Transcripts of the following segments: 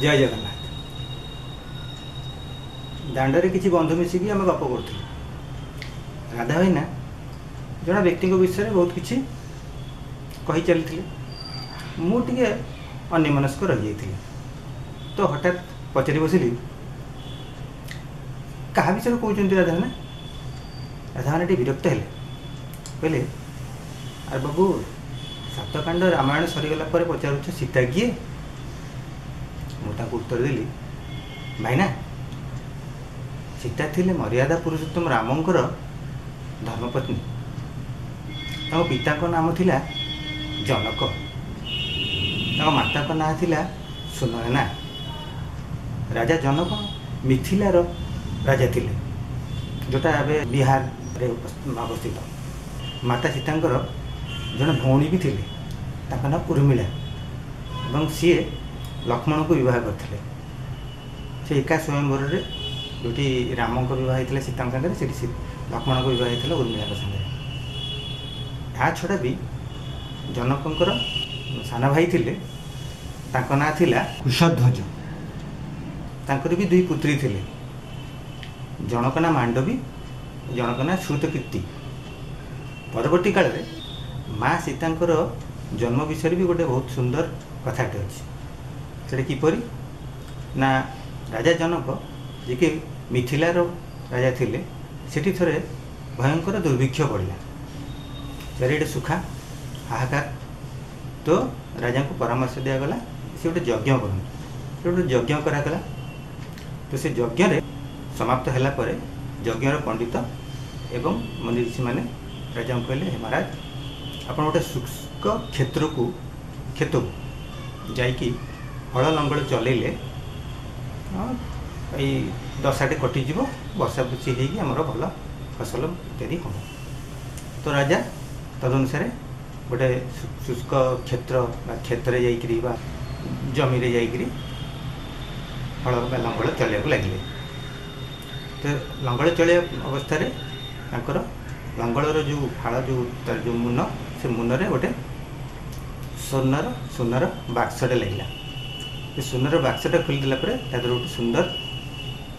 ଜୟ ଜଗନ୍ନାଥ। ଦାଣ୍ଡରେ କିଛି ବନ୍ଧୁ ମିଶିକି ଆମେ ଗପ କରୁଥିଲୁ। ରାଧା ଭାଇନା ଜଣେ ବ୍ୟକ୍ତିଙ୍କ ବିଷୟରେ ବହୁତ କିଛି କହି ଚାଲିଥିଲେ। ମୁଁ ଟିକେ ଅନ୍ୟମନସ୍କ ରହିଯାଇଥିଲି। ତ ହଠାତ୍ ପଚାରି ବସିଲି, କାହା ବିଷୟରେ କହୁଛନ୍ତି ରାଧା ଭାଇନା? ରାଧା ଭାଇନା ଟିକେ ବିରକ୍ତ ହେଲେ, କହିଲେ, ଆରେ ବାବୁ, ସାତକାଣ୍ଡ ରାମାୟଣ ସରିଗଲା ପରେ ପଚାରୁଛ ସୀତା କିଏ? ମୁଁ ତାଙ୍କୁ ଉତ୍ତର ଦେଲି, ଭାଇନା, ସୀତା ଥିଲେ ମର୍ଯ୍ୟାଦା ପୁରୁଷୋତ୍ତମ ରାମଙ୍କର ଧର୍ମପତ୍ନୀ। ତାଙ୍କ ପିତାଙ୍କ ନାମ ଥିଲା ଜନକ, ତାଙ୍କ ମାତାଙ୍କ ନାଁ ଥିଲା ସୁନୟନା। ରାଜା ଜନକ ମିଥିଲାର ରାଜା ଥିଲେ, ଯେଉଁଟା ଏବେ ବିହାରରେ ଅବସ୍ଥିତ। ମାତା ସୀତାଙ୍କର ଜଣେ ଭଉଣୀ ବି ଥିଲେ, ତାଙ୍କ ନାଁ ଉର୍ମିଳା, ଏବଂ ସିଏ ଲକ୍ଷ୍ମଣଙ୍କୁ ବିବାହ କରିଥିଲେ। ସେ ଏକା ସ୍ୱୟଂବରରେ, ଯେଉଁଠି ରାମଙ୍କ ବିବାହ ହେଇଥିଲା ସୀତାଙ୍କ ସାଙ୍ଗରେ, ସେଠି ଲକ୍ଷ୍ମଣଙ୍କ ବିବାହ ହେଇଥିଲା ଉର୍ମିଳାଙ୍କ ସାଙ୍ଗରେ। ତା ଛଡ଼ା ବି ଜନକଙ୍କର ସାନ ଭାଇ ଥିଲେ, ତାଙ୍କ ନାଁ ଥିଲା କୁଶଧ୍ୱଜ। ତାଙ୍କର ବି ଦୁଇ ପୁତ୍ରୀ ଥିଲେ, ଜଣକ ନାଁ ମାଣ୍ଡବୀ, ଜଣକ ନାଁ ଶ୍ରୁତକୀର୍ତ୍ତି। ପରବର୍ତ୍ତୀ କାଳରେ ମା ସୀତାଙ୍କର ଜନ୍ମ ବିଷୟରେ ବି ଗୋଟେ ବହୁତ ସୁନ୍ଦର କଥାଟେ ଅଛି। ସେଟା କିପରି ନା, ରାଜା ଜନକ ଯିଏକି ମିଥିଲାର ରାଜା ଥିଲେ, ସେଠି ଥରେ ଭୟଙ୍କର ଦୁର୍ଭିକ୍ଷ ପଡ଼ିଲା, ଚାରିଆଡ଼େ ସୁଖା ହାହାକାର। ତ ରାଜାଙ୍କୁ ପରାମର୍ଶ ଦିଆଗଲା ସେ ଗୋଟେ ଯଜ୍ଞ କରନ୍ତୁ। ସେ ଗୋଟେ ଯଜ୍ଞ କରାଗଲା। ତ ସେ ଯଜ୍ଞରେ ସମାପ୍ତ ହେଲା ପରେ ଯଜ୍ଞର ପଣ୍ଡିତ ଏବଂ ମୁନି ଋଷିମାନେ ରାଜାଙ୍କୁ କହିଲେ, ହେ ମହାରାଜ, ଆପଣ ଗୋଟେ ଶୁଷ୍କ କ୍ଷେତ୍ରକୁ କ୍ଷେତକୁ ଯାଇକି ହଳ ଲଙ୍ଗଳ ଚଲେଇଲେ ଏଇ ଦଶାଟି କଟିଯିବ, ବର୍ଷା ବୁଷି ହେଇକି ଆମର ଭଲ ଫସଲ ଇତ୍ୟାଦି ହେବ। ତ ରାଜା ତଦନୁସାରେ ଗୋଟେ ଶୁଷ୍କ କ୍ଷେତ୍ର ବା କ୍ଷେତରେ ଯାଇକିରି ବା ଜମିରେ ଯାଇକିରି ହଳ ବା ଲଙ୍ଗଳ ଚଲେଇବାକୁ ଲାଗିଲେ। ତ ଲଙ୍ଗଳ ଚଲେଇବା ଅବସ୍ଥାରେ ତାଙ୍କର ଲଙ୍ଗଳର ଯେଉଁ ଫାଳ, ଯେଉଁ ତାର ଯେଉଁ ମୁନ, ସେ ମୁନରେ ଗୋଟେ ସୁନାର ବାକ୍ସଟେ ଲାଗିଲା। ସେ ସୁନାର ବାକ୍ସଟା ଖୋଲିଦେଲା ପରେ ତା ଦେହରେ ଗୋଟେ ସୁନ୍ଦର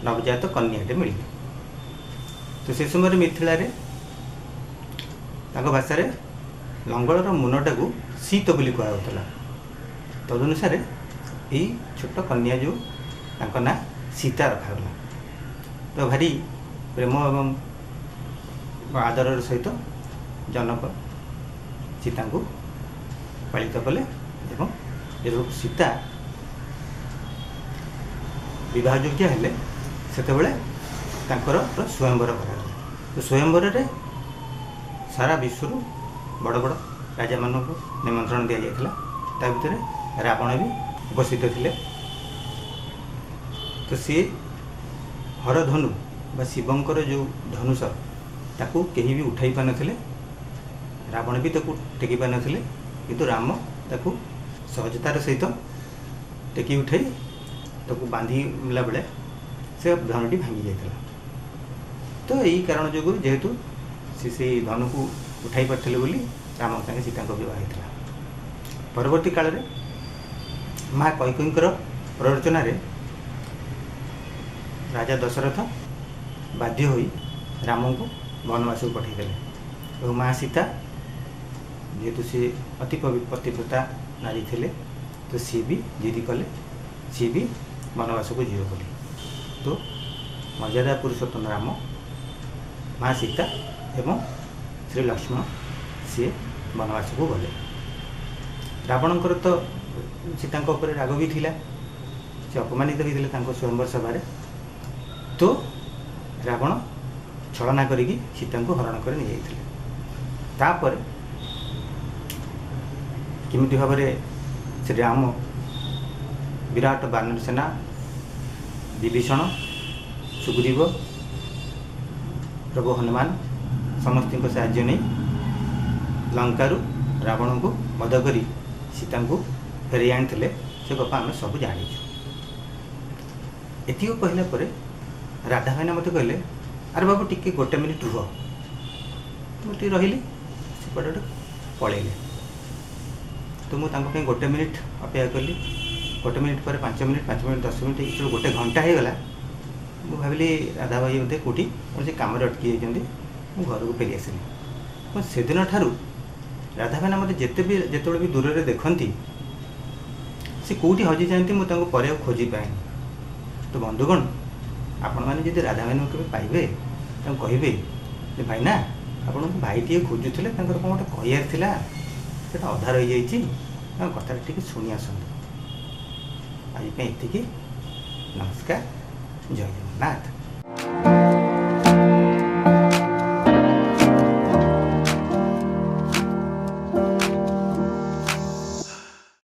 ନବଜାତ କନ୍ୟାଟେ ମିଳିଲା। ତ ସେ ସମୟରେ ମିଥିଳାରେ ତାଙ୍କ ଭାଷାରେ ଲଙ୍ଗଳର ମୁନଟାକୁ ଶୀତ ବୋଲି କୁହାଯାଉଥିଲା। ତଦନୁସାରେ ଏଇ ଛୋଟ କନ୍ୟା ଯେଉଁ, ତାଙ୍କ ନାଁ ସୀତା ରଖାଗଲା। ତ ଭାରି ପ୍ରେମ ଏବଂ ଆଦରର ସହିତ ଜନକ ସୀତାଙ୍କୁ ପାଳିତ କଲେ, ଏବଂ ଯେତେବେଳକୁ ସୀତା ବିବାହ ଯୋଗ୍ୟ ହେଲେ, ସେତେବେଳେ ତାଙ୍କର ସ୍ୱୟଂବର କରାଗଲା। ତ ସ୍ୱୟଂବରରେ ସାରା ବିଶ୍ୱରୁ ବଡ଼ ବଡ଼ ରାଜାମାନଙ୍କୁ ନିମନ୍ତ୍ରଣ ଦିଆଯାଇଥିଲା। ତା ଭିତରେ ରାବଣ ବି ଉପସ୍ଥିତ ଥିଲେ। ତ ସିଏ ହରଧନୁ ବା ଶିବଙ୍କର ଯେଉଁ ଧନୁଷ, ତାକୁ କେହି ବି ଉଠାଇ ପାରିନଥିଲେ, ରାବଣ ବି ତାକୁ ଟେକି ପାରିନଥିଲେ। କିନ୍ତୁ ରାମ ତାକୁ ସହଜତାର ସହିତ ଟେକି ଉଠାଇ ତାକୁ ବାନ୍ଧିଲା ବେଳେ ସେ ଧନୁଟି ଭାଙ୍ଗି ଯାଇଥିଲା। ତ ଏଇ କାରଣ ଯୋଗୁଁ, ଯେହେତୁ ସେ ସେଇ ଧନୁକୁ ଉଠାଇ ପାରିଥିଲେ ବୋଲି ରାମଙ୍କ ସାଙ୍ଗେ ସୀତାଙ୍କ ବିବାହ ହେଇଥିଲା। ପରବର୍ତ୍ତୀ କାଳରେ ମା କୈକେୟୀଙ୍କର ପ୍ରରୋଚନାରେ ରାଜା ଦଶରଥ ବାଧ୍ୟ ହୋଇ ରାମଙ୍କୁ ବନବାସକୁ ପଠାଇଦେଲେ, ଏବଂ ମା ସୀତା ଯେହେତୁ ସେ ଅତି ପତିବ୍ରତା ନାରୀ ଥିଲେ, ତ ସିଏ ବି ଜିଦି କଲେ ସିଏ ବି ବନବାସକୁ ଯିବେ ବୋଲି। ତ ମର୍ଯ୍ୟାଦା ପୁରୁଷୋତ୍ତମ ରାମ, ମା ସୀତା ଏବଂ ଶ୍ରୀ ଲକ୍ଷ୍ମଣ ସିଏ ବନବାସକୁ ଗଲେ। ରାବଣଙ୍କର ତ ସୀତାଙ୍କ ଉପରେ ରାଗ ବି ଥିଲା, ସେ ଅପମାନିତ ହୋଇଥିଲେ ତାଙ୍କ ସ୍ୱୟଂବର ସଭାରେ। ତ ରାବଣ ଛଳନା କରିକି ସୀତାଙ୍କୁ ହରଣ କରି ନେଇଯାଇଥିଲେ। ତାପରେ କେମିତି ଭାବରେ ଶ୍ରୀରାମ, ବିରାଟ ବାନର ସେନା, ବିଭୀଷଣ, ସୁଗ୍ରୀବ, ପ୍ରଭୁ ହନୁମାନ ସମସ୍ତଙ୍କ ସାହାଯ୍ୟ ନେଇ ଲଙ୍କାରୁ ରାବଣଙ୍କୁ ବଧ କରି ସୀତାଙ୍କୁ ଫେରାଇ ଆଣିଥିଲେ, ସେ ଗପ ଆମେ ସବୁ ଜାଣିଛୁ। ଏତିକି କହିଲା ପରେ ରାଧା ଭାଇନା ମୋତେ କହିଲେ, ଆରେ ବାବୁ, ଟିକେ ଗୋଟେ ମିନିଟ୍ ରୁହ। ମୁଁ ଟିକେ ରହିଲି, ସେପଟେ ଗୋଟେ ପଳେଇଲେ। ତ ମୁଁ ତାଙ୍କ ପାଇଁ ଗୋଟେ ମିନିଟ୍ ଅପେକ୍ଷା କଲି। ଗୋଟେ ମିନିଟ୍ ପରେ 5 ମିନିଟ୍, 5 ମିନିଟ୍ 10 ମିନିଟ୍, ଯେତେବେଳେ ଗୋଟେ ଘଣ୍ଟା ହେଇଗଲା, ମୁଁ ଭାବିଲି ରାଧା ଭାଇ ବୋଧେ କେଉଁଠି କୌଣସି କାମରେ ଅଟକି ଯାଇଛନ୍ତି। ମୁଁ ଘରକୁ ଫେରି ଆସିଲି। ମୁଁ ସେଦିନ ଠାରୁ ରାଧା ଭାଇନା ମୋତେ ଯେତେ ବି ଯେତେବେଳେ ବି ଦୂରରେ ଦେଖନ୍ତି, ସେ କେଉଁଠି ହଜିଯାଆନ୍ତି, ମୁଁ ତାଙ୍କୁ ପରେ ଆଉ ଖୋଜି ପାଏନି। ତ ବନ୍ଧୁଗଣ, ଆପଣମାନେ ଯଦି ରାଧା ଭାଇନାଙ୍କୁ କେବେ ପାଇବେ, ତାଙ୍କୁ କହିବେ ଯେ ଭାଇନା, ଆପଣଙ୍କୁ ଭାଇ ଟିକେ ଖୋଜୁଥିଲେ, ତାଙ୍କର କ'ଣ ଗୋଟେ କହିବାର ଥିଲା, ସେଇଟା ଅଧା ରହିଯାଇଛି, ତାଙ୍କ କଥାଟା ଟିକେ ଶୁଣି ଆସନ୍ତୁ। ଆଜି ପାଇଁ ଏତିକି। ନମସ୍କାର, ଜୟ ଜଗନ୍ନାଥ।